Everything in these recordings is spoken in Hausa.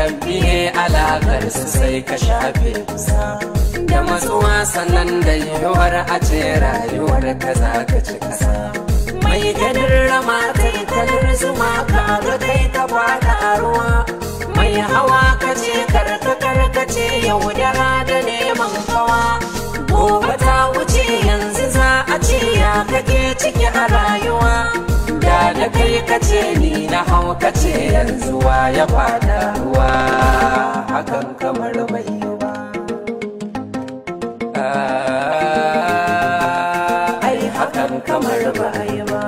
Ka biye alakar su sai ka shafe kusa da matsuwa, sannan da yiwuwar a ce rayuwar ka za ka ci kasa. Mai ganin rama kai kalar zuma, ka ga kai ka fada a ruwa. Mai hawa ka ce karka karkace, yaudara da neman kawa. Gobe ta wuce, yanzu za a ce ya kake ciki a rayuwa. Da da kai ka ce ni na hau, ka ce yanzu wa ya fada ruwa? Hakan kamar bai yi ba. Ai hakan kamar ba yi ba.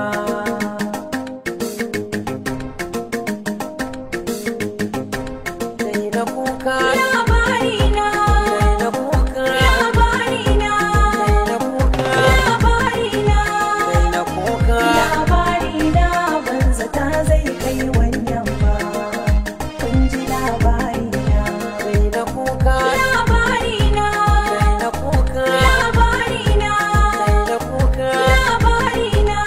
Daina kuka. Labarina. Daina kuka. Labarina. Daina kuka. Labarina. Daina kuka. Labarina ban zata zai kai wannan ba. Kun ji labarina. Daina kuka. Labarina. Daina kuka. Labarina. Daina kuka. Labarina.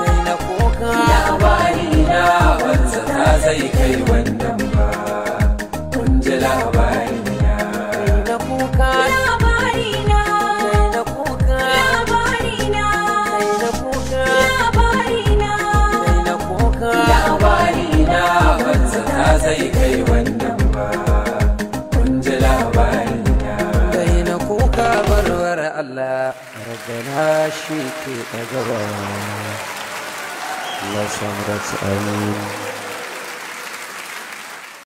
Daina kuka. Labarina ban zata zai kai wannan ba. Kun ji labarina. Daina kuka. Labarina. Daina kuka. Labarina. Daina kuka. Labarina. Daina kuka. Labarina ban zata zai kai wannan ba. Kun ji labarina. Daina kuka, barwar Allah. Rabbana shi ke ɗagawa. Allah ya samu dace, amin.